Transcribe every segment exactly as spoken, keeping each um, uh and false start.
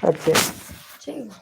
ᱟᱨ ᱪᱮᱫ? ᱪᱮᱫ ᱦᱚᱸ ᱵᱟᱝ᱾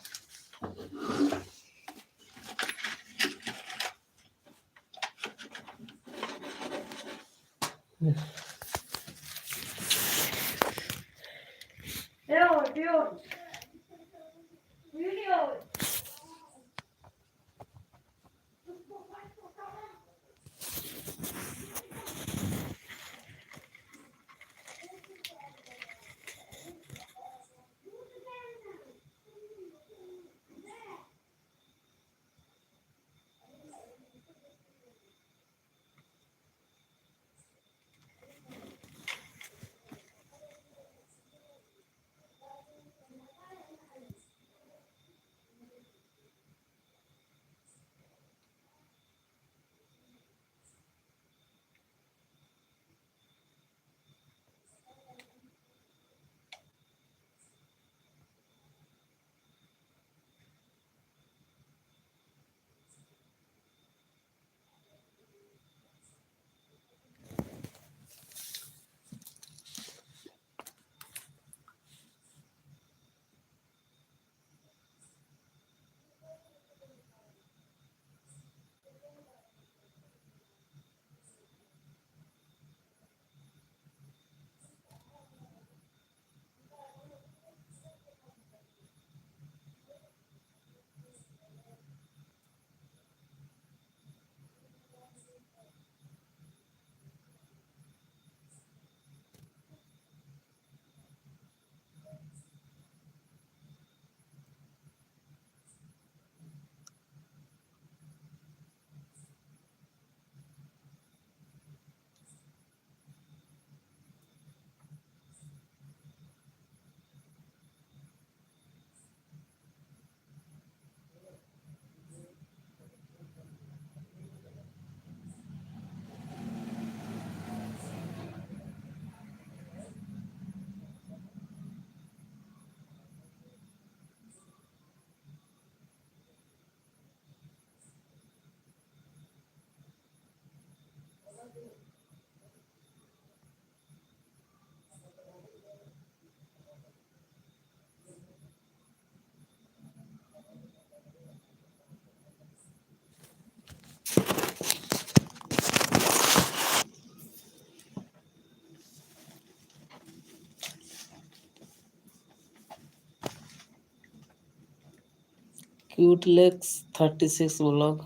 Cute Lex thirty six vlog.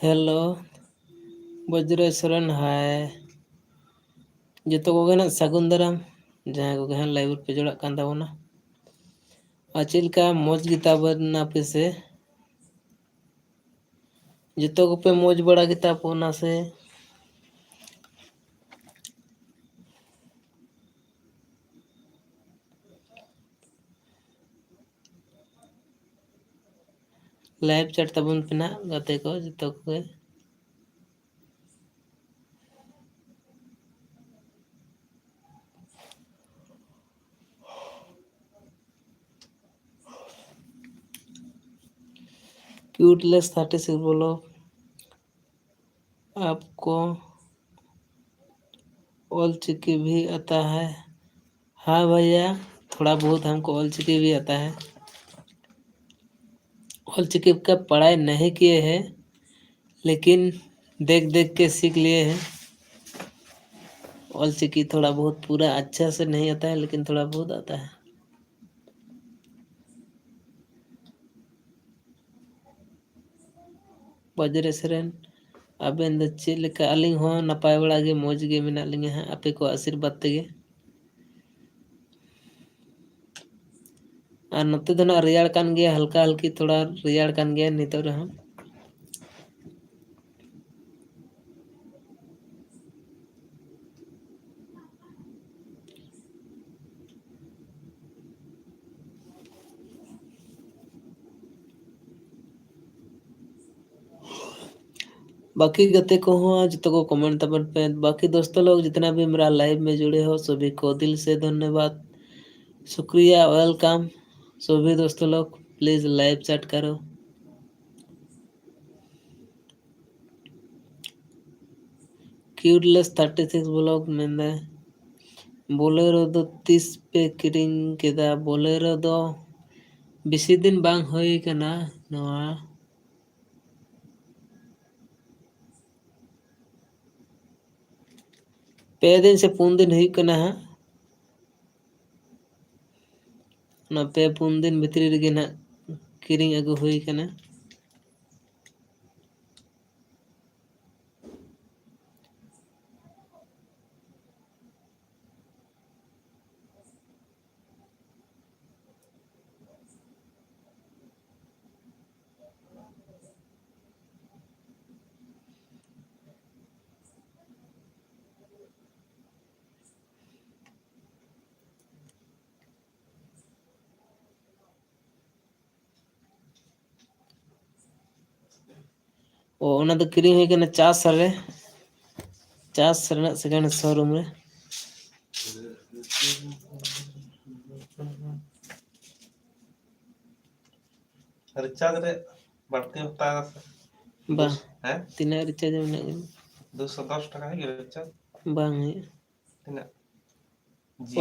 Hello, ᱵᱚᱡᱽᱨᱚᱭ Soren, ᱦᱟᱭ᱾ ᱡᱚᱛᱚ ᱠᱚᱜᱮ ᱱᱟᱜ ᱥᱟᱹᱜᱩᱱ ᱫᱟᱨᱟᱢ, ᱡᱟᱦᱟᱸᱭ ᱠᱚᱜᱮ ᱦᱟᱸᱜ live ᱨᱮᱯᱮ ᱡᱚᱲᱟᱜ ᱠᱟᱱ ᱛᱟᱵᱚᱱᱟ᱾ ᱟᱨ ᱪᱮᱫ ᱞᱮᱠᱟ, ᱢᱚᱡᱽ ᱜᱮᱛᱟ ᱵᱚᱱᱟ ᱯᱮ ᱥᱮ? ᱡᱚᱛᱚ ᱠᱚᱯᱮ ᱢᱚᱡᱽ ᱵᱟᱲᱟ ᱜᱮᱛᱟ ᱵᱚᱱᱟ ᱥᱮ? Live chat ᱛᱟᱵᱚᱱ ᱯᱮ ᱱᱟᱜ ᱜᱟᱛᱮ ᱠᱚ ᱡᱚᱛᱚ ᱠᱚᱜᱮ᱾ Cute Lex thirty six vlog, आपको ऑल चिकी भी आता है? हाँ भैया, थोड़ा बहुत हमको ऑल चिकी भी आता है। ऑल चिकी का पढ़ाई नहीं किए हैं, लेकिन देख देख के सीख लिए हैं। ऑल चिकी थोड़ा बहुत पूरा अच्छा से नहीं आता है, लेकिन थोड़ा बहुत आता है। ᱵᱟᱡᱽᱨᱮ ᱥᱚᱨᱮᱱ, ᱟᱵᱮᱱ ᱫᱚ ᱪᱮᱫ ᱞᱮᱠᱟ? ᱟᱹᱞᱤᱧ ᱦᱚᱸ ᱱᱟᱯᱟᱭ ᱵᱟᱲᱟ ᱜᱮ, ᱢᱚᱡᱽ ᱜᱮ ᱢᱮᱱᱟᱜ ᱞᱤᱧᱟᱹ ᱦᱟᱸᱜ, ᱟᱯᱮ ᱠᱚᱣᱟᱜ ᱟᱥᱤᱨᱵᱟᱫᱽ ᱛᱮᱜᱮ᱾ ᱟᱨ ᱱᱚᱛᱮ ᱫᱚ ᱱᱟᱜ ᱨᱮᱭᱟᱲ ᱠᱟᱱ ᱜᱮᱭᱟ, ᱦᱟᱞᱠᱟ ᱦᱟᱞᱠᱤ ᱛᱷᱚᱲᱟ ᱨᱮᱭᱟᱲ ᱠᱟᱱ ᱜᱮᱭᱟ ᱱᱤᱛᱚᱜ ᱨᱮᱦᱚᱸ᱾ ᱵᱟᱹᱠᱤ ᱜᱟᱛᱮ ᱠᱚᱦᱚᱸ ᱡᱚᱛᱚ ᱠᱚ comment ᱛᱟᱵᱚᱱ ᱯᱮ᱾ बाकी दोस्तों लोग जितना भी मेरा live में जुड़े हो, सभी को दिल से धन्यवाद, शुक्रिया, welcome। सभी दोस्तों लोग, please live chat करो। Cute Lex thirty six vlog ᱢᱮᱱᱫᱟᱭ, ᱵᱳᱞᱮᱨᱳ ᱫᱚ ᱛᱤᱥ ᱯᱮ ᱠᱤᱨᱤᱧ ᱠᱮᱫᱟ? ᱵᱳᱞᱮᱨᱳ ᱫᱚ ᱵᱮᱥᱤ ᱫᱤᱱ ᱵᱟᱝ ᱦᱩᱭ ᱠᱟᱱᱟ, ᱱᱚᱣᱟ ᱯᱮ ᱫᱤᱱ ᱥᱮ ᱯᱩᱱ ᱫᱤᱱ ᱦᱩᱭᱩᱜ ᱠᱟᱱᱟ ᱦᱟᱸᱜ᱾ ᱚᱱᱟ ᱯᱮ ᱯᱩᱱ ᱫᱤᱱ ᱵᱷᱤᱛᱨᱤ ᱨᱮᱜᱮ ᱱᱟᱜ ᱠᱤᱨᱤᱧ ᱟᱹᱜᱩ ᱦᱩᱭ ᱠᱟᱱᱟ᱾ ᱚ, ᱚᱱᱟ ᱫᱚ ᱠᱤᱨᱤᱧ ᱦᱩᱭ ᱠᱟᱱᱟ ᱪᱟᱥ ᱨᱮ, ᱪᱟᱥ ᱨᱮᱱᱟᱜ ᱥᱮᱠᱮᱱᱰ ᱦᱮᱱᱰ ᱥᱳᱨᱩᱢ ᱨᱮ᱾ ᱨᱤᱪᱟᱨᱡᱽ ᱨᱮ ᱵᱟᱹᱲᱛᱤ ᱦᱟᱛᱟᱣ ᱥᱮ? ᱵᱟᱝ᱾ ᱦᱮᱸ? ᱛᱤᱱᱟᱹᱜ ᱨᱤᱪᱟᱨᱡᱽ ᱢᱮᱱᱟᱜ ᱜᱮᱭᱟ? ᱫᱩᱥᱚ ᱫᱚᱥ ᱴᱟᱠᱟ ᱦᱩᱭᱩᱜ ᱜᱮᱭᱟ ᱨᱤᱪᱟᱨᱡᱽ? ᱵᱟᱝ ᱦᱩᱭᱩᱜᱼᱟ᱾ ᱛᱤᱱᱟᱹᱜ?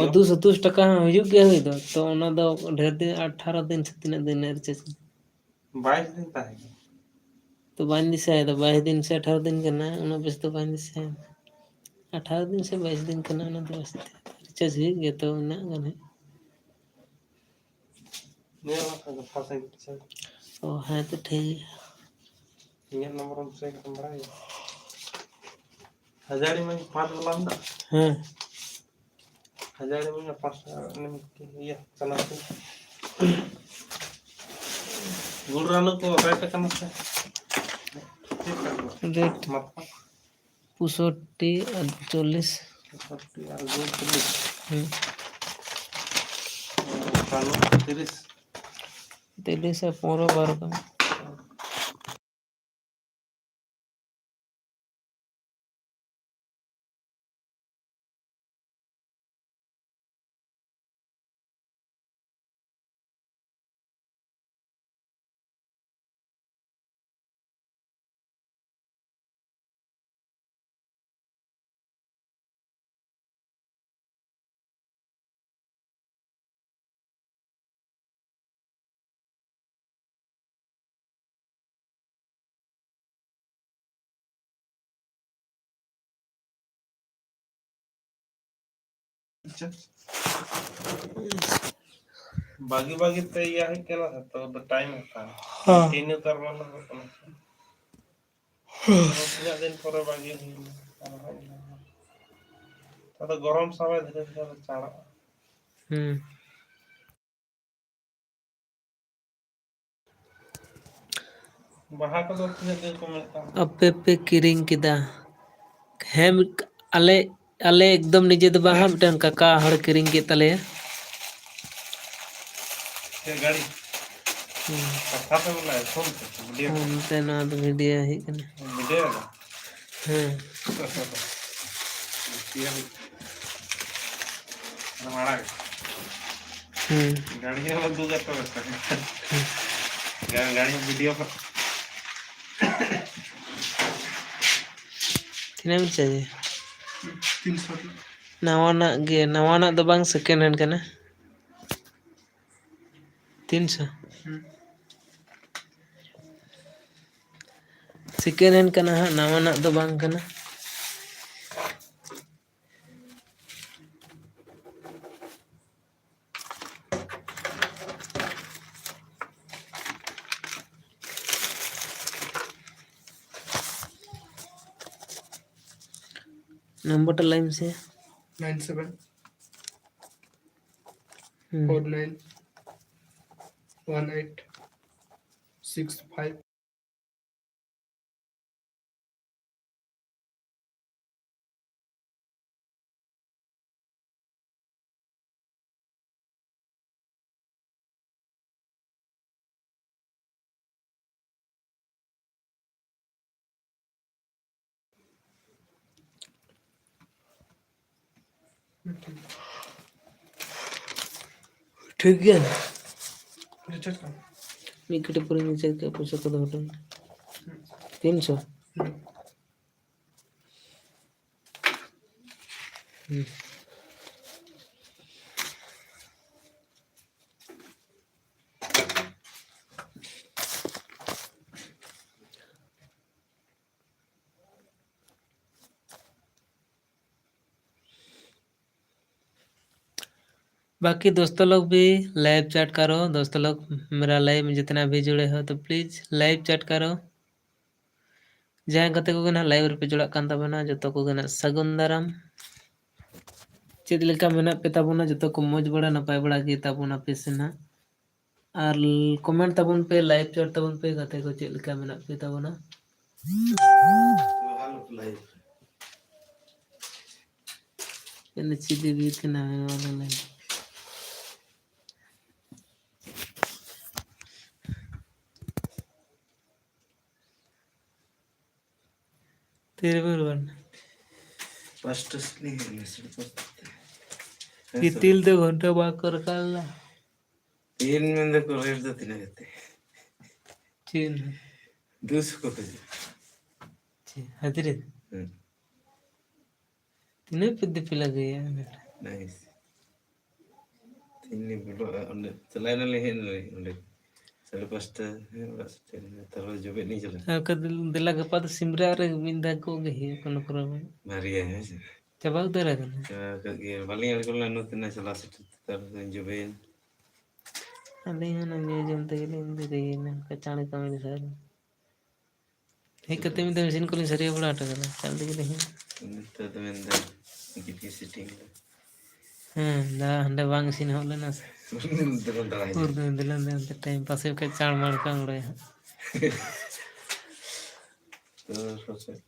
ᱚ, ᱡᱤᱭᱳ? ᱫᱩᱥᱚ ᱫᱩᱥ ᱴᱟᱠᱟ ᱦᱚᱸ ᱦᱩᱭᱩᱜ ᱜᱮᱭᱟ ᱦᱩᱭ ᱫᱚ᱾ ᱛᱚ ᱚᱱᱟ ᱫᱚ ᱰᱷᱮᱨ ᱫᱤᱱ, ᱟᱴᱷᱟᱨᱚ ᱫᱤᱱ ᱥᱮ ᱛᱤᱱᱟᱹᱜ ᱫᱤᱱ ᱨᱮᱱᱟᱜ ᱨᱤᱪᱟᱨᱡᱽ ᱠᱟᱱᱟ? ᱵᱟᱭᱤᱥ ᱫᱤᱱ ᱛᱟᱦᱮᱸ ᱠᱟᱱᱟ᱾ ᱛᱚ ᱵᱟᱹᱧ ᱫᱤᱥᱟᱹᱭᱮᱫᱟ, ᱵᱟᱭᱤᱥ ᱫᱤᱱ ᱥᱮ ᱟᱴᱷᱟᱨᱚ ᱫᱤᱱ ᱠᱟᱱᱟ, ᱩᱱᱟᱹᱜ ᱵᱮᱥ ᱫᱚ ᱵᱟᱹᱧ ᱫᱤᱥᱟᱹᱭᱮᱫᱟ᱾ ᱟᱴᱷᱟᱨᱚ ᱫᱤᱱ ᱥᱮ ᱵᱟᱭᱤᱥ ᱫᱤᱱ ᱠᱟᱱᱟ, ᱚᱱᱟ ᱫᱚ ᱵᱮᱥ ᱛᱮ ᱨᱤᱪᱟᱨᱡᱽ ᱦᱩᱭᱩᱜ ᱜᱮᱭᱟ ᱛᱚ, ᱩᱱᱟᱹᱜ ᱜᱟᱱ ᱦᱩᱭᱩᱜ᱾ ᱱᱤᱭᱟᱹ ᱢᱟ ᱜᱟᱯᱟ ᱥᱮᱫ ᱜᱮ ᱨᱤᱪᱟᱨᱡᱽ᱾ ᱚ, ᱦᱮᱸ ᱛᱚ ᱴᱷᱤᱠ ᱜᱮᱭᱟ᱾ ᱤᱧᱟᱹᱜ ᱱᱚᱢᱵᱚᱨ ᱮᱢ ᱥᱮᱵᱷ ᱠᱟᱛᱟᱢ ᱵᱟᱲᱟᱭᱟ? ᱦᱟᱡᱟᱨᱤ ᱢᱟᱧ ᱯᱟᱸᱪ ᱵᱟᱞᱟ ᱢᱮᱱᱟᱜ᱾ ᱦᱮᱸ᱾ ᱦᱟᱡᱟᱨᱤ ᱢᱟᱧ ᱯᱟᱸᱪ ᱴᱟᱠᱟ ᱮᱢ ᱤᱭᱟᱹ ᱪᱟᱞᱟᱣ ᱠᱮᱫ᱾ ᱜᱩᱲ ᱨᱟᱱᱩ ᱠᱚ ᱨᱮᱴ ᱠᱟᱱᱟ ᱥᱮ? ᱨᱮᱴ᱾ ᱢᱟᱛᱠᱚᱢ᱾ ᱯᱚᱸᱭᱥᱚᱴᱴᱤ ᱟᱨ ᱪᱚᱞᱞᱤᱥ᱾ ᱯᱚᱸᱭᱥᱚᱴᱴᱤ ᱟᱨ ᱜᱩᱲ ᱪᱚᱞᱞᱤᱥ᱾ ᱦᱩᱸ᱾ ᱨᱟᱱᱩ ᱛᱤᱨᱤᱥ᱾ ᱛᱤᱨᱤᱥ ᱟᱨ ᱯᱚᱱᱨᱚ, ᱵᱟᱨᱚ ᱠᱟᱱᱟ᱾ ᱵᱟᱹᱜᱤ ᱵᱟᱹᱜᱤ ᱛᱮ ᱤᱭᱟᱹ ᱦᱩᱭᱩᱜ ᱠᱟᱱᱟ ᱥᱮ, ᱛᱚ ᱟᱫᱚ time ᱦᱟᱛᱟᱣᱟ᱾ ᱦᱮᱸ᱾ Continue ᱛᱟᱨ ᱢᱟᱱᱮ ᱦᱩᱭᱩᱜ ᱠᱟᱱᱟ ᱥᱮ᱾ ᱛᱤᱱᱟᱹᱜ ᱫᱤᱱ ᱯᱚᱨᱮ ᱵᱟᱹᱜᱤ ᱦᱩᱭᱱᱟ, ᱟᱨᱦᱚᱸ ᱤᱭᱟᱹ᱾ ᱟᱫᱚ ᱜᱚᱨᱚᱢ ᱥᱟᱵᱟᱭ ᱫᱷᱤᱨᱮ ᱫᱷᱤᱨᱮ ᱟᱫᱚ ᱪᱟᱲᱚᱜᱼᱟ᱾ ᱦᱩᱸ᱾ ᱵᱟᱦᱟ ᱠᱚᱫᱚ ᱛᱤᱱᱟᱹᱜ ᱫᱤᱱ ᱠᱚ ᱢᱮᱱᱟᱜ ᱛᱟᱢᱟ? ᱟᱯᱮ ᱯᱮ ᱠᱤᱨᱤᱧ ᱠᱮᱫᱟ? ᱦᱮᱸ, ᱢᱤᱫ-, ᱟᱞᱮ, ᱟᱞᱮ ᱮᱠᱫᱚᱢ ᱱᱤᱡᱮ ᱫᱚ ᱵᱟᱝ, ᱦᱟᱸᱜ ᱢᱤᱫᱴᱟᱝ ᱠᱟᱠᱟ ᱦᱚᱲ ᱠᱤᱨᱤᱧ ᱠᱮᱫ ᱛᱟᱞᱮᱭᱟ᱾ ᱪᱮᱫ ᱜᱟᱹᱲᱤ? ᱦᱩᱸ᱾ ᱠᱟᱛᱷᱟ ᱛᱮ ᱵᱚᱞᱮ, ᱯᱷᱳᱱ ᱛᱮ, video ᱯᱷᱳᱱ ᱛᱮ, ᱱᱚᱣᱟ ᱫᱚ video ᱦᱩᱭᱩᱜ ᱠᱟᱱᱟ᱾ Video ᱫᱚ? ᱦᱮᱸ᱾ ᱢᱟᱲᱟᱝ᱾ ᱦᱩᱸ᱾ ᱜᱟᱹᱲᱤ ᱦᱚᱸ ᱩᱫᱩᱜᱟ ᱛᱚᱵᱮ ᱛᱚ᱾ ᱦᱩᱸ᱾ ᱜᱟ-, ᱜᱟᱹᱲᱤ video ᱠᱚ᱾ ᱛᱤᱱᱟᱹᱜ ᱮᱢ ᱪᱟᱨᱡᱟ? ᱛᱤᱱᱥᱚ ᱴᱟᱠᱟ᱾ ᱱᱟᱣᱟᱱᱟᱜ ᱜᱮ, ᱱᱟᱣᱟᱱᱟᱜ ᱫᱚ ᱵᱟᱝ, second hand ᱠᱟᱱᱟ᱾ ᱛᱤᱱᱥᱚ? ᱦᱩᱸ᱾ Second hand ᱠᱟᱱᱟ ᱦᱟᱸᱜ, ᱱᱟᱣᱟᱱᱟᱜ ᱫᱚ ᱵᱟᱝ ᱠᱟᱱᱟ᱾ ᱱᱚᱢᱵᱚᱨ ᱴᱟ ᱞᱟᱹᱭ ᱢᱮᱥᱮ᱾ Nine seven ᱦᱩᱸ᱾ Four nine one eight six five᱾ ᱴᱷᱤᱠ ᱜᱮᱭᱟ᱾ ᱨᱤᱪᱟᱨᱡᱽ ᱠᱟᱱᱟ᱾ ᱢᱤᱫ ᱠᱟᱹᱴᱤᱡ ᱯᱚᱨᱮᱧ ᱨᱤᱪᱟᱨᱡᱽ ᱠᱮᱫᱟ, ᱯᱚᱭᱥᱟ ᱠᱚ ᱫᱚᱦᱚ ᱦᱚᱴᱚ ᱢᱮ᱾ ᱦᱩᱸ᱾ ᱛᱤᱱᱥᱚ? ᱦᱩᱸ᱾ ᱦᱩᱸ᱾ बाकी दोस्तों लोग भी लाइव चैट करो। दोस्तों लोग, मेरा लाइव में जितना भी जुड़े हो, तो प्लीज लाइव चैट करो। ᱡᱟᱦᱟᱸᱭ ᱜᱟᱛᱮ ᱠᱚᱜᱮ ᱱᱟᱦᱟᱜ ᱞᱟᱭᱤᱵᱷ ᱨᱮᱯᱮ ᱡᱚᱲᱟᱜ ᱠᱟᱱ ᱛᱟᱵᱚᱱᱟ, ᱡᱚᱛᱚ ᱠᱚᱜᱮ ᱱᱟᱦᱟᱜ ᱥᱟᱹᱜᱩᱱ ᱫᱟᱨᱟᱢ᱾ ᱪᱮᱫ ᱞᱮᱠᱟ ᱢᱮᱱᱟᱜ ᱯᱮ ᱛᱟᱵᱚᱱᱟ? ᱡᱚᱛᱚ ᱠᱚ ᱢᱚᱡᱽ ᱵᱟᱲᱟ ᱱᱟᱯᱟᱭ ᱵᱟᱲᱟ ᱜᱮ ᱛᱟᱵᱚᱱᱟ ᱯᱮ ᱥᱮ ᱱᱟᱦᱟᱜ? ᱟᱨ ᱠᱚᱢᱮᱱᱴ ᱛᱟᱵᱚᱱ ᱯᱮ, ᱞᱟᱭᱤᱵᱷ ᱪᱮᱴ ᱛᱟᱵᱚᱱ ᱯᱮ, ᱜᱟᱛᱮ ᱠᱚ ᱪᱮᱫ ᱞᱮᱠᱟ ᱢᱮᱱᱟᱜ ᱯᱮ ᱛᱟᱵᱚᱱᱟ? ᱞᱟᱭᱤᱵᱷ ᱨᱮ᱾ ᱪᱮᱫ ᱞᱮ ᱪᱮᱫ ᱤᱫᱤᱭᱮᱫ ᱠᱟᱱᱟ ᱱᱚᱣᱟ ᱫᱚ ᱞᱟᱭᱤᱵᱷ? ᱛᱤᱨᱮᱵᱮᱱ ᱨᱩᱣᱟᱹᱲ ᱮᱱᱟ? ᱯᱟᱸᱪᱴᱟ ᱥᱮᱫ ᱞᱤᱧ ᱦᱮᱡ ᱮᱱᱟ, ᱥᱟᱲᱮ ᱯᱟᱸᱪᱴᱟ ᱛᱮ᱾ ᱦᱮᱸ, ᱜᱤᱛᱤᱞ ᱫᱚ ᱜᱷᱚᱱᱴᱟ ᱵᱟᱠᱚ ᱨᱟᱠᱟᱵ ᱞᱮᱱᱟ᱾ ᱛᱤᱦᱤᱧ ᱢᱮᱱ ᱫᱟᱠᱚ ᱨᱮᱴ ᱫᱚ ᱛᱤᱱᱟᱹᱜ ᱠᱟᱛᱮ? ᱪᱮᱫ? ᱫᱩᱥᱚ ᱠᱚ ᱠᱷᱚᱡᱚᱜᱼᱟ᱾ ᱪᱮᱫ? ᱦᱟᱡᱨᱤ? ᱦᱮᱸ᱾ ᱛᱤᱱᱟᱹᱜ ᱯᱮ ᱫᱤᱯᱤᱞ ᱟᱹᱜᱩᱭᱟ? ᱱᱟᱭᱤᱥ᱾ ᱛᱤᱦᱤᱧ ᱞᱤᱧ ᱵᱚᱞᱚᱜᱼᱟ ᱚᱸᱰᱮ, ᱪᱟᱞᱟᱣ ᱮᱱᱟᱞᱤᱧ, ᱦᱮᱡ ᱮᱱᱟᱞᱤᱧ ᱚᱸᱰᱮ᱾ ᱥᱟᱲᱮ ᱯᱟᱸᱪᱴᱟ, ᱦᱮᱸ, ᱚᱲᱟᱜ ᱥᱮᱴᱮᱨ ᱮᱱᱟ᱾ ᱛᱟᱨᱯᱚᱨᱮ ᱡᱚᱵᱮᱜ ᱞᱤᱧ ᱪᱟᱞᱟᱜᱼᱟ᱾ ᱟᱨ ᱠᱟ-, ᱫᱮᱞᱟ ᱜᱟᱯᱟ ᱫᱚ ᱥᱤᱢᱨᱟᱜ ᱨᱮ ᱢᱤᱫ ᱫᱷᱟᱣ ᱠᱚᱜ ᱜᱮ ᱦᱩᱭᱩᱜᱼᱟ, ᱠᱳᱱᱳ ᱯᱨᱚᱵᱞᱮᱢ᱾ ᱵᱟᱨᱭᱟ, ᱦᱮᱸ ᱥᱮ? ᱪᱟᱵᱟ ᱩᱛᱟᱹᱨ ᱟᱠᱟᱱᱟ᱾ ᱪᱟᱵᱟ ᱟᱠᱟᱫ ᱜᱮ, ᱵᱟᱹᱞᱤᱧ ᱟᱬᱜᱚ ᱞᱮᱱᱟ ᱱᱚᱛᱮ ᱱᱟᱜ ᱪᱟᱞᱟᱣ ᱥᱮᱴᱮᱨ ᱛᱮ, ᱛᱟᱨᱯᱚᱨᱮ ᱡᱚᱵᱮᱭᱮᱱ᱾ ᱟᱹᱞᱤᱧ ᱦᱚᱸ ᱚᱱᱟ ᱧᱩ ᱡᱚᱢ ᱛᱮᱜᱮ ᱞᱤᱧ ᱫᱮᱨᱤᱭᱮᱱᱟ, ᱚᱱᱠᱟ ᱪᱟᱬ ᱠᱟᱹᱢᱤ ᱞᱮᱠᱷᱟᱱ᱾ ᱦᱮᱡ ᱠᱟᱛᱮ ᱢᱤᱫ ᱫᱷᱟᱣ ᱢᱮᱥᱤᱱ ᱠᱚᱞᱤᱧ ᱥᱟᱹᱨᱤᱭᱟᱹ ᱵᱟᱲᱟ ᱦᱚᱴᱚ ᱠᱟᱫᱟ, ᱪᱟᱞ ᱛᱮᱜᱮ ᱞᱤᱧ ᱦᱮᱡ ᱮᱱᱟ᱾ ᱱᱤᱛᱚᱜ ᱫᱚ ᱢᱮᱱᱫᱟ ᱜᱤᱴᱤ ᱥᱮᱴᱤᱝ ᱫᱟ᱾ ᱦᱮᱸ, ᱫᱟ ᱦᱟᱸᱰᱮ ᱵᱟᱝ ᱤᱥᱤᱱ ᱦᱚᱫ ᱞᱮᱱᱟ ᱥᱮ᱾ ᱫᱚ ᱫᱟᱬᱟ ᱩᱨ ᱫᱚ ᱫᱤᱞᱟᱹᱱ ᱫᱚ ᱚᱱᱛᱮ ᱴᱟᱭᱤᱢ ᱯᱟᱥᱮ ᱵᱟᱠᱷᱟᱡ ᱪᱟᱬ ᱢᱟᱬ ᱠᱚ ᱟᱬᱜᱚᱭᱟ ᱦᱟᱸᱜ᱾ ᱛᱚ ᱯᱟᱥᱮᱡ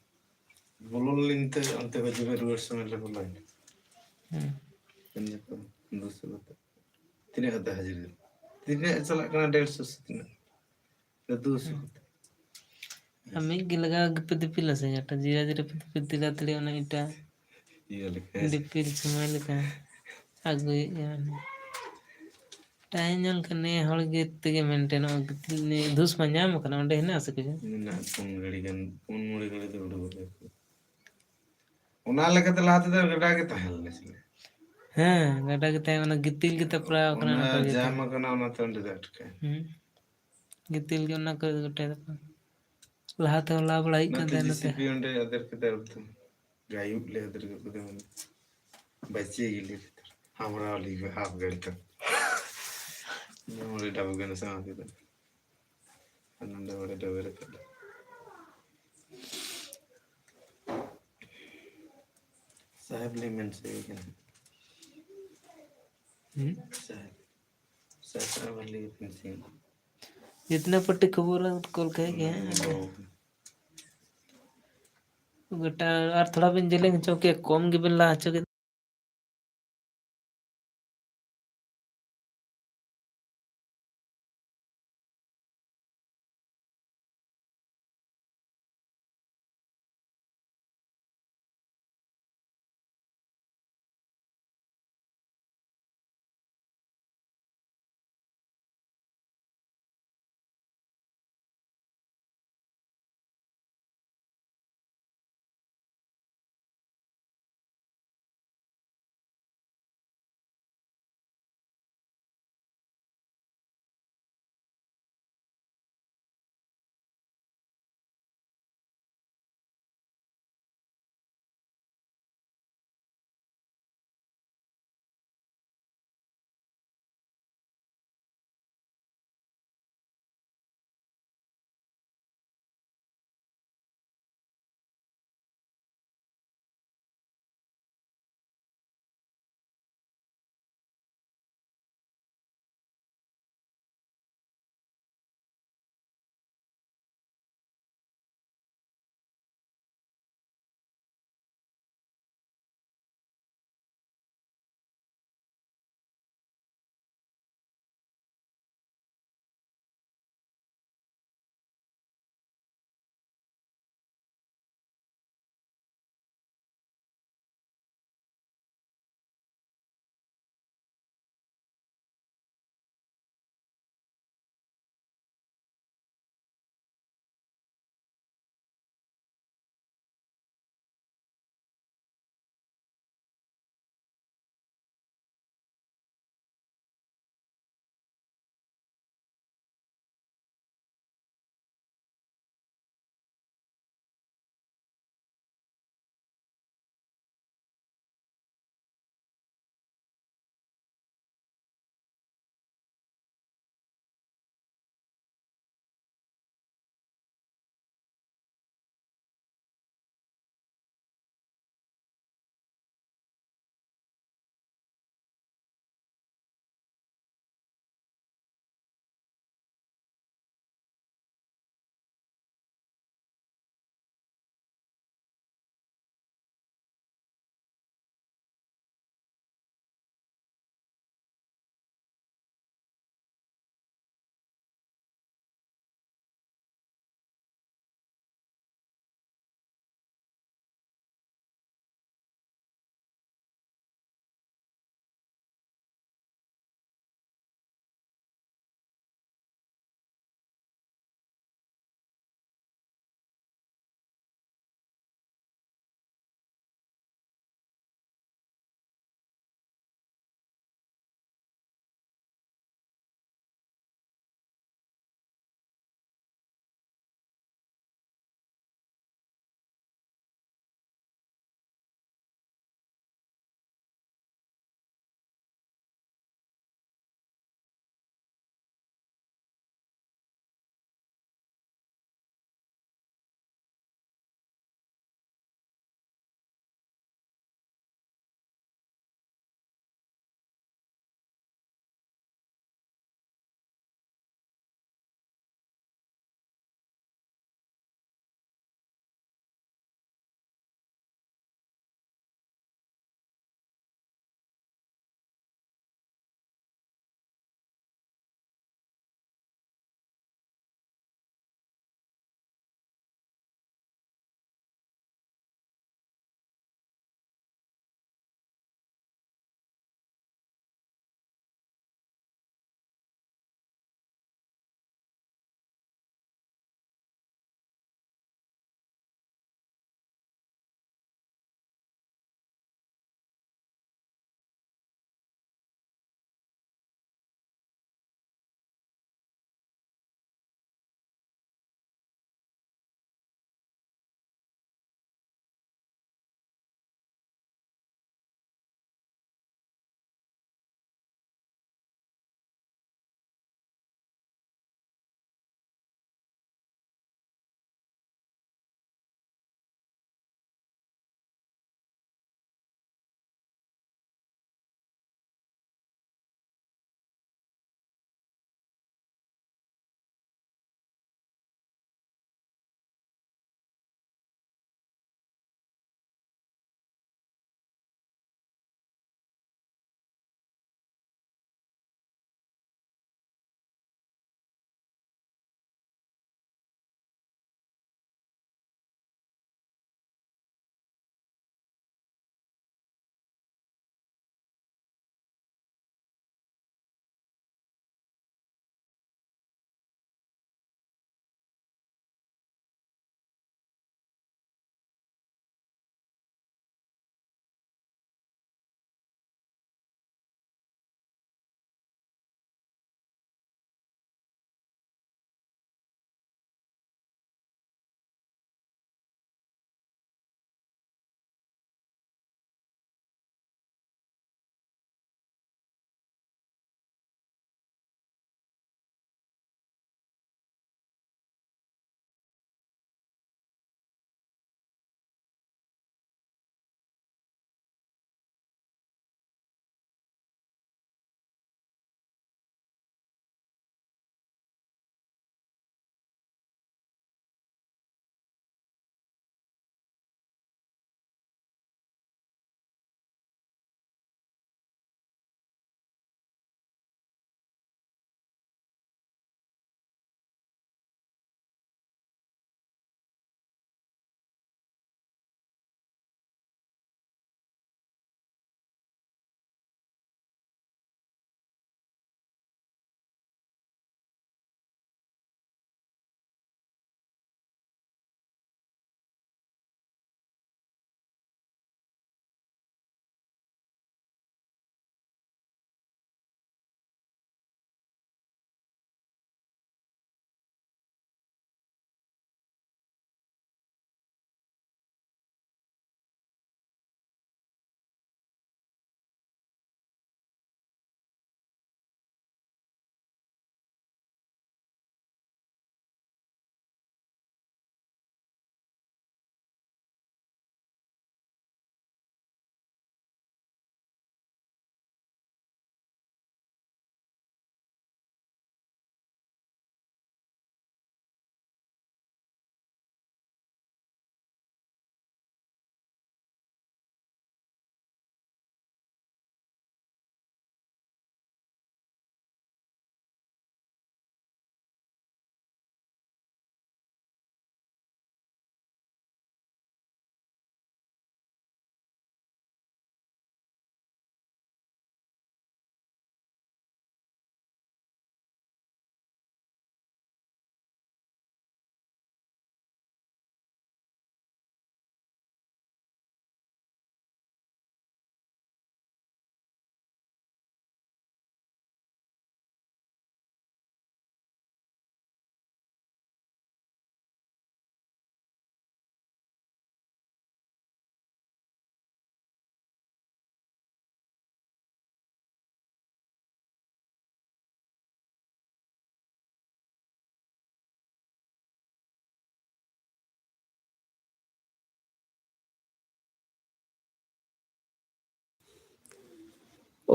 ᱵᱚᱞᱚ ᱞᱮᱱᱛᱮ ᱚᱱᱛᱮ ᱠᱷᱚᱡ ᱡᱚᱵᱮ ᱨᱩᱣᱟᱹᱲ ᱥᱚᱢᱚᱭ ᱞᱮ ᱵᱚᱞᱚᱭᱮᱱᱟ᱾ ᱦᱮᱸ᱾ ᱩᱱ ᱡᱚᱠᱷᱚᱱ ᱫᱩᱥᱚ ᱠᱟᱛᱮ᱾ ᱛᱤᱱᱟᱹᱜ ᱠᱟᱛᱮ ᱦᱟᱡᱨᱤ? ᱛᱤᱱᱟᱹᱜ ᱪᱟᱞᱟᱜ ᱠᱟᱱᱟ? ᱰᱮᱲᱥᱚ ᱥᱮ ᱛᱤᱱᱟᱹᱜ? ᱫᱩᱥᱚ ᱦᱮᱸ᱾ ᱠᱟᱛᱮ᱾ ᱟᱨ ᱢᱤᱫ ᱜᱮ ᱞᱟᱜᱟᱣ ᱜᱮᱯᱮ ᱫᱤᱯᱤᱞᱟ ᱥᱮ ᱡᱟᱦᱟᱸᱴᱟᱜ ᱡᱤᱨᱟ ᱡᱤᱨᱟ ᱯᱮ ᱫᱤᱯᱤᱞ ᱛᱤᱞᱟ ᱛᱤᱞᱤ ᱚᱱᱟ ᱤᱴᱟ ᱤᱭᱟᱹ ᱞᱮᱠᱟ᱾ ᱫᱤᱯᱤᱞ ᱥᱚᱢᱚᱭ ᱞᱮᱠᱟ ᱟᱹᱜᱩᱭᱮᱫ ᱜᱮᱭᱟ᱾ ᱴᱟᱭᱤᱢ ᱧᱮᱞ ᱠᱷᱟᱱ ᱱᱤᱭᱟᱹ ᱦᱚᱲ ᱜᱮ ᱛᱮᱜᱮ ᱢᱮᱱᱴᱮᱱᱚᱜᱼᱟ᱾ ᱜᱤᱛᱤᱞ ᱱᱤᱭᱟᱹ ᱫᱷᱩᱥ ᱢᱟ ᱧᱟᱢ ᱠᱟᱱᱟ, ᱚᱸᱰᱮ ᱦᱮᱱᱟᱜᱼᱟ ᱥᱮ ᱠᱩᱡᱟ? ᱢᱮᱱᱟᱜᱼᱟ, ᱯᱩᱱ ᱜᱷᱟᱹᱲᱤ ᱜᱟᱱ, ᱯᱩᱱ ᱢᱚᱬᱮ ᱜᱷᱟᱹᱲᱤ ᱫᱚ ᱩᱰᱩᱠᱚᱜ ᱜᱮᱭᱟ᱾ ᱚᱱᱟ ᱞᱮᱠᱟᱛᱮ ᱞᱟᱦᱟ ᱛᱮᱫᱚ ᱜᱟᱰᱟ ᱜᱮ ᱛᱟᱦᱮᱸ ᱞᱮᱱᱟ ᱥᱮ? ᱦᱮᱸ, ᱜᱟᱰᱟ ᱜᱮ ᱛᱟᱦᱮᱸ ᱠᱟᱱᱟ, ᱜᱤᱛᱤᱞ ᱜᱮ ᱛᱟᱯᱨᱟᱣ ᱠᱟᱱᱟ ᱚᱱᱟ ᱚᱱᱟ ᱠᱚ ᱡᱟᱢ ᱡᱚᱛᱚ᱾ ᱟᱠᱟᱱᱟ, ᱚᱱᱟᱛᱮ ᱚᱸᱰᱮ ᱫᱚ ᱟᱴᱠᱟᱭ᱾ ᱦᱩᱸ᱾ ᱜᱤᱛᱤᱞ ᱜᱮ ᱚᱱᱟ ᱠᱚᱨᱮ ᱜᱚᱴᱟ ᱫᱚᱠᱚ᱾ ᱞᱟᱦᱟ ᱛᱮᱦᱚᱸ ᱞᱟ ᱵᱟᱲᱟ ᱦᱩᱭᱩᱜ ᱠᱟᱱ ᱚᱱᱟᱛᱮ ᱛᱟᱦᱮᱸ ᱱᱚᱛᱮ᱾ ᱡᱮ ᱥᱤ ᱵᱤ ᱚᱸᱰᱮ ᱟᱫᱮᱨ ᱠᱮᱫᱟ ᱮᱠᱫᱚᱢ᱾ ᱜᱟᱭᱩᱵ ᱞᱮ ᱟᱫᱮᱨ ᱜᱚᱫ ᱠᱮᱫᱟ, ᱢᱟᱱᱮ ᱵᱟᱪᱮ ᱜᱮᱞᱮ ᱵᱷᱤᱛᱟᱹᱨ᱾ ᱦᱟᱢᱨᱟ ᱣᱟᱞᱤ ᱠᱚ ᱦᱟᱯ ᱜᱟᱹᱲᱤ ᱛᱚ᱾ ᱱᱚᱰᱮ ᱰᱟᱵᱩ ᱜᱟᱱ ᱥᱟᱶ ᱠᱮᱫᱟ᱾ ᱟᱨ ᱱᱚᱰᱮ ᱵᱟᱲᱮ ᱰᱟᱵᱩ ᱨᱮ ᱠᱟᱫᱟ᱾ ᱥᱟᱦᱮᱵ ᱞᱤ ᱢᱮᱱ ᱥᱮ ᱠᱟᱱᱟ᱾ ᱦᱩᱸ? ᱥᱟᱦᱮᱵ᱾ ᱥᱟᱦᱮᱵ ᱞᱤ ᱢᱮᱱ ᱥᱮ᱾ ᱡᱤᱛᱱᱟ ᱯᱟᱴᱤ ᱠᱷᱚᱵᱚᱨ ᱠᱚᱞ ᱠᱟᱭ ᱜᱮ᱾ ᱦᱩᱸ᱾ ᱜᱚᱴᱟ ᱟᱨ ᱛᱷᱚᱲᱟ ᱵᱮᱱ ᱡᱮᱞᱮᱧ ᱦᱚᱪᱚ ᱠᱮᱭᱟ, ᱠᱚᱢ ᱜᱮᱵᱮᱱ ᱞᱟ ᱦᱚᱪᱚ ᱠᱮᱫᱟ᱾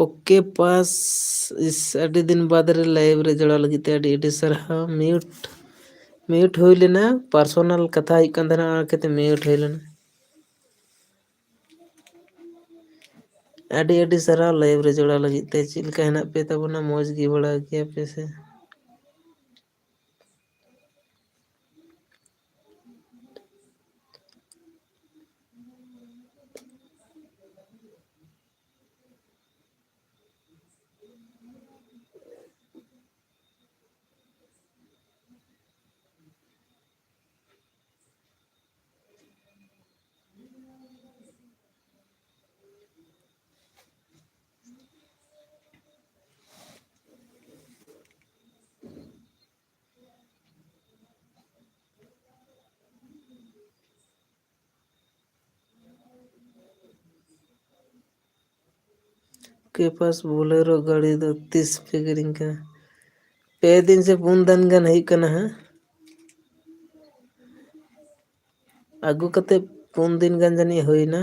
ᱳᱠᱮ ᱯᱟᱥ, ᱤᱥ, ᱟᱹᱰᱤ ᱫᱤᱱ ᱵᱟᱫᱽ ᱨᱮ ᱞᱟᱭᱤᱵᱷ ᱨᱮ ᱡᱚᱲᱟᱣ ᱞᱟᱹᱜᱤᱫ ᱛᱮ ᱟᱹᱰᱤ ᱟᱹᱰᱤ ᱥᱟᱨᱦᱟᱣ᱾ ᱢᱤᱭᱩᱴ, ᱢᱤᱭᱩᱴ ᱦᱩᱭ ᱞᱮᱱᱟ, ᱯᱟᱨᱥᱚᱱᱟᱞ ᱠᱟᱛᱷᱟ ᱦᱩᱭᱩᱜ ᱠᱟᱱ ᱛᱟᱦᱮᱱᱟ, ᱚᱱᱟ ᱠᱷᱟᱹᱛᱤᱨ ᱢᱤᱭᱩᱴ ᱦᱩᱭ ᱞᱮᱱᱟ᱾ ᱟᱹᱰᱤ ᱟᱹᱰᱤ ᱥᱟᱨᱦᱟᱣ ᱞᱟᱭᱤᱵᱷ ᱨᱮ ᱡᱚᱲᱟᱣ ᱞᱟᱹᱜᱤᱫ ᱛᱮ᱾ ᱪᱮᱫ ᱞᱮᱠᱟ ᱦᱮᱱᱟᱜ ᱯᱮ ᱛᱟᱵᱚᱱᱟ? ᱢᱚᱡᱽ ᱜᱮ ᱵᱟᱲᱟ ᱜᱮᱭᱟ ᱯᱮ ᱥᱮ? ᱳᱠᱮ ᱯᱟᱥ, ᱵᱳᱞᱮᱨᱳ ᱜᱟᱹᱰᱤ ᱫᱚ ᱛᱤᱥ ᱯᱮ ᱠᱤᱨᱤᱧ ᱠᱮᱫᱟ? ᱯᱮ ᱫᱤᱱ ᱥᱮ ᱯᱩᱱ ᱫᱤᱱ ᱜᱟᱱ ᱦᱩᱭᱩᱜ ᱠᱟᱱᱟ ᱦᱟᱸᱜ᱾ ᱟᱹᱜᱩ ᱠᱟᱛᱮ ᱯᱩᱱ ᱫᱤᱱ ᱜᱟᱱ ᱡᱟᱹᱱᱤᱡ ᱦᱩᱭᱱᱟ᱾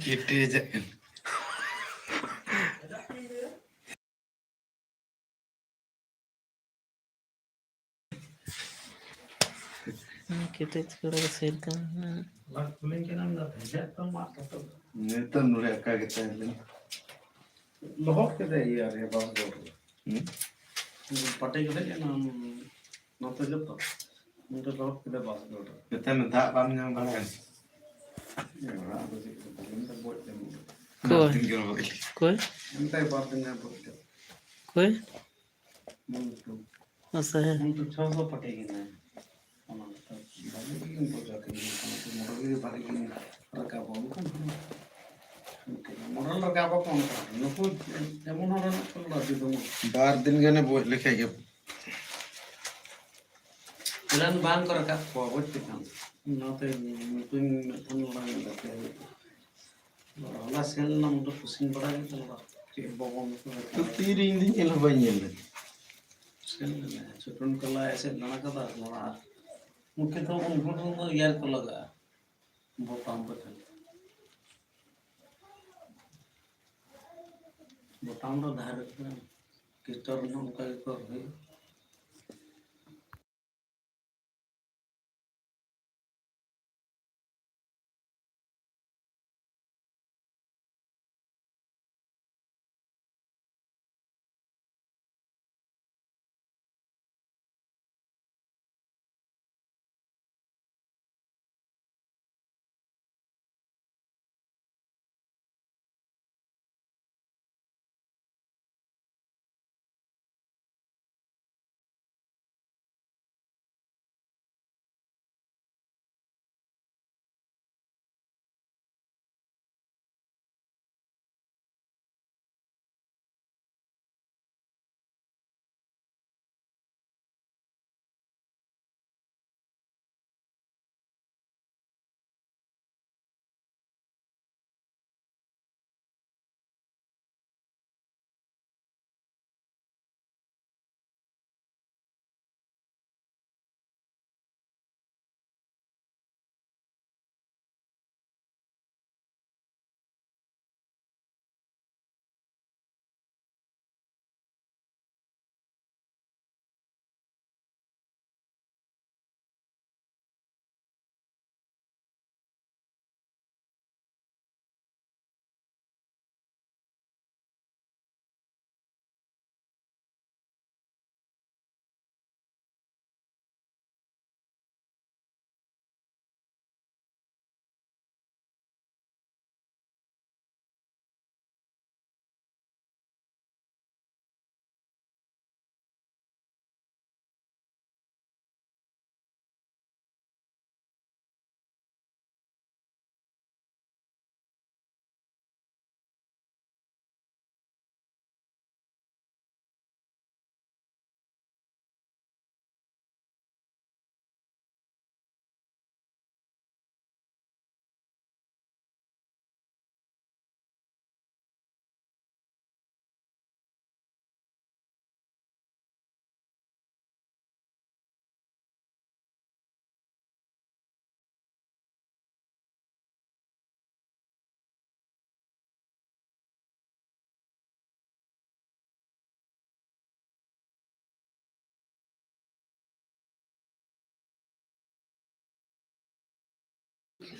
ᱠᱮᱴᱮᱡᱟᱜ ᱠᱟᱱᱟ᱾ ᱦᱩᱸ, ᱠᱮᱴᱮᱡ ᱠᱚᱲᱟ ᱠᱚ ᱥᱮᱨ ᱠᱟᱱᱟ᱾ ᱱᱤᱛᱚᱜ ᱱᱚᱰᱮ ᱟᱠᱟ ᱜᱮ ᱛᱟᱦᱮᱸ ᱞᱮᱱᱟ᱾ ᱞᱚᱦᱚᱫ ᱠᱮᱫᱟᱭ ᱤᱭᱟᱹ ᱨᱮ, ᱵᱟᱥ ᱜᱚᱲ ᱨᱮ᱾ ᱦᱩᱸ? ᱯᱟᱴᱮ ᱠᱮᱫᱟᱭ ᱚᱱᱟ, ᱱᱚᱛᱮ ᱡᱚᱛᱚ᱾ ᱱᱚᱛᱮ ᱞᱚᱦᱚᱫ ᱠᱮᱫᱟᱭ ᱵᱟᱥ ᱜᱚᱲ ᱨᱮ᱾ ᱱᱮᱛᱟᱨ ᱫᱟᱜ ᱵᱟᱢ ᱧᱟᱢ ᱵᱟᱲᱟᱭᱟ? ᱚᱲᱟᱜ ᱫᱚ ᱪᱮᱫ ᱠᱚ ᱵᱚᱡ ᱞᱮᱱ᱾ ᱚᱠᱚᱭ? ᱵᱟᱨ ᱫᱤᱱ ᱜᱮ ᱵᱚᱡ ᱞᱮᱱ᱾ ᱚᱠᱚᱭ? ᱚᱱᱛᱮ ᱵᱟᱨ ᱫᱤᱱ ᱜᱮ ᱵᱚᱡ ᱞᱮᱱ᱾ ᱚᱠᱚᱭ? ᱢᱚᱱᱴᱩ᱾ ᱟᱪᱪᱷᱟ, ᱦᱮᱸ᱾ ᱢᱚᱱᱴᱩ ᱪᱷᱚ ᱥᱚ ᱯᱟᱴᱮ ᱠᱮᱫᱟᱭ᱾ ᱚᱱᱟ ᱫᱚ ᱵᱷᱟᱜᱮ ᱜᱮ ᱵᱚᱡ ᱠᱮᱫᱟᱭ᱾ ᱢᱚᱴᱚᱨ ᱜᱮ ᱵᱷᱟᱜᱮ ᱜᱮ ᱨᱟᱠᱟᱵᱟ᱾ ᱢᱚᱴᱚᱨ ᱨᱟᱠᱟᱵᱟ ᱠᱚ ᱚᱱᱠᱟ᱾ ᱱᱩᱠᱩ ᱮᱢᱚᱱ ᱦᱚᱲ ᱨᱮᱱᱟᱜ ᱠᱚ ᱞᱚᱡᱽ ᱫᱚ ᱵᱟᱹᱱᱩᱜ᱾ ᱵᱟᱨ ᱫᱤᱱ ᱜᱟᱱᱮ ᱵᱚᱡ ᱞᱮᱠᱷᱟᱡ ᱜᱮ᱾ ᱯᱞᱮᱱ ᱵᱟᱝ ᱠᱚ ᱨᱟᱠᱟᱵ ᱠᱚᱣᱟ, ᱵᱩᱡᱽ ᱠᱮᱫᱟᱢ? ᱚᱱᱟᱛᱮ ᱢᱤᱫᱴᱮᱱ ᱢᱤᱫᱴᱮᱱ ᱞᱟᱝ ᱜᱟᱛᱮ ᱦᱩᱭᱩᱜᱼᱟ᱾ ᱦᱚᱞᱟ ᱥᱮᱱ ᱞᱮᱱᱟ, ᱩᱱ ᱫᱚ ᱠᱩᱥᱤᱧ ᱵᱟᱲᱟ ᱠᱮᱫ ᱛᱟᱦᱮᱱᱟ᱾ ᱪᱮᱫ ᱵᱚᱵᱚᱱ ᱠᱚ ᱛᱚ ᱛᱤᱨᱮ ᱤᱧ ᱫᱚ ᱧᱮᱞ ᱦᱚᱸ ᱵᱟᱹᱧ ᱧᱮᱞ ᱞᱮᱫ᱾ ᱥᱮᱱ ᱞᱮᱱᱟ, ᱪᱷᱩᱴᱩᱱ ᱠᱟᱞᱟ ᱮᱥᱮᱫ ᱫᱟᱬᱟ ᱠᱟᱫᱟ, ᱱᱚᱣᱟ ᱢᱩᱠᱷᱮ ᱛᱚ ᱩᱱᱠᱩ ᱴᱷᱮᱱ ᱫᱚ ᱤᱭᱟᱨ ᱠᱚ ᱞᱟᱜᱟᱜᱼᱟ, ᱵᱳᱛᱟᱢ ᱠᱚ ᱴᱷᱮᱱ᱾ ᱵᱳᱛᱟᱢ ᱫᱚ ᱫᱷᱟᱨᱮ ᱨᱮ ᱠᱤᱥᱴᱚᱨ ᱦᱚᱸ ᱚᱱᱠᱟ ᱜᱮᱠᱚ ᱨᱚᱦᱚᱭᱟ᱾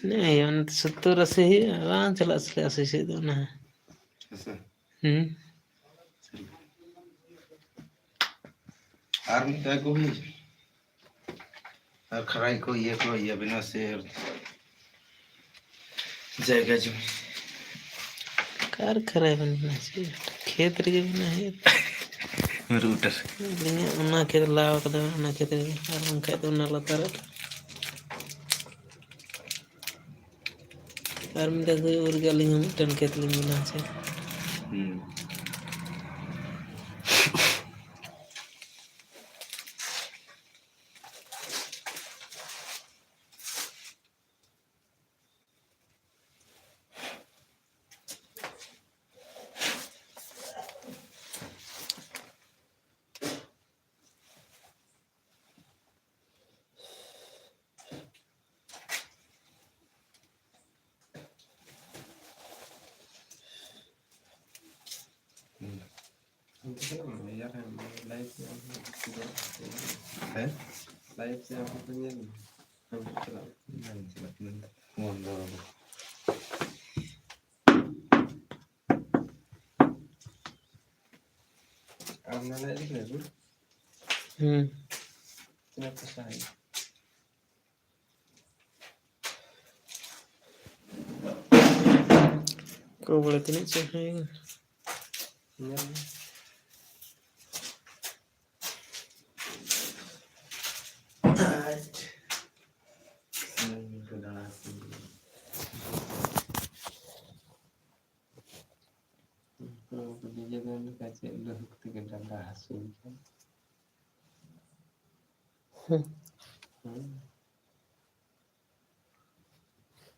ᱦᱮᱸ, ᱚᱱᱟ ᱥᱚᱛᱛᱚᱨ ᱟᱥᱤ ᱦᱩᱭᱩᱜᱼᱟ, ᱵᱟᱝ ᱪᱟᱞᱟᱜᱼᱟ ᱥᱮ ᱟᱥᱤ ᱥᱮᱫ ᱫᱚ ᱚᱱᱟ᱾ ᱦᱮᱸᱥᱮ? ᱦᱩᱸ᱾ ᱟᱨ ᱢᱤᱫ ᱫᱷᱟᱣ ᱠᱚ ᱦᱩᱭ ᱟᱨ ᱠᱷᱟᱨᱟᱭ ᱠᱚ ᱤᱭᱟᱹ ᱠᱚ ᱤᱭᱟᱹ ᱵᱮᱱᱟᱣ ᱥᱮ ᱟᱨ ᱡᱟᱭᱜᱟ ᱡᱚᱢᱤ᱾ ᱚᱠᱟᱨᱮ ᱠᱷᱟᱨᱟᱭ ᱵᱮᱱ ᱵᱮᱱᱟᱣ ᱦᱚᱪᱚᱭᱟ? ᱠᱷᱮᱛ ᱨᱮᱜᱮ ᱵᱮᱱᱟᱣ ᱦᱩᱭᱩᱜᱼᱟ᱾ ᱨᱩᱴᱟᱨ᱾ ᱟᱹᱞᱤᱧᱟᱜ ᱚᱱᱟ ᱠᱷᱮᱛ ᱞᱟᱣ ᱠᱟᱫᱟ, ᱚᱱᱟ ᱠᱷᱮᱛ ᱨᱮᱜᱮ, ᱟᱨ ᱵᱟᱝᱠᱷᱟᱡ ᱫᱚ ᱚᱱᱟ ᱞᱟᱛᱟᱨ ᱨᱮ᱾ ᱟᱨ ᱢᱤᱫ ᱫᱷᱟᱣ ᱫᱚ ᱨᱮᱜᱮ ᱟᱹᱞᱤᱧ ᱦᱚᱸ ᱢᱤᱫᱴᱮᱱ ᱠᱷᱮᱛ ᱞᱤᱧ ᱵᱮᱱᱟᱣ ᱦᱚᱪᱚᱭᱟ᱾ ᱦᱩᱸ᱾ ᱦᱮᱸ? ᱵᱟᱝ ᱪᱟᱞᱟᱜ ᱠᱟᱱᱟ᱾ ᱵᱚᱱᱫᱚ ᱠᱟᱫᱟ᱾ ᱟᱢ ᱱᱚᱰᱮ ᱤᱫᱤ ᱠᱮᱫᱟ ᱠᱚ? ᱦᱩᱸ᱾ ᱛᱤᱱᱟᱹᱜ ᱯᱚᱭᱥᱟ ᱦᱩᱭᱩᱜᱼᱟ? ᱠᱚ ᱵᱚᱞᱮ ᱛᱤᱱᱟᱹᱜ ᱪᱚ ᱦᱩᱭᱩᱜᱼᱟ᱾ ᱧᱮᱞ ᱢᱮ᱾ ᱩᱱᱠᱩ ᱵᱤᱡᱚᱭ ᱫᱚ ᱞᱮᱠᱟ ᱪᱮᱫ ᱞᱟᱹᱦᱩᱠ ᱛᱮᱜᱮ ᱰᱟᱸᱰᱟ ᱦᱟᱹᱥᱩᱧ ᱠᱟᱱᱟ᱾ ᱦᱩᱸ᱾ ᱦᱩᱸ᱾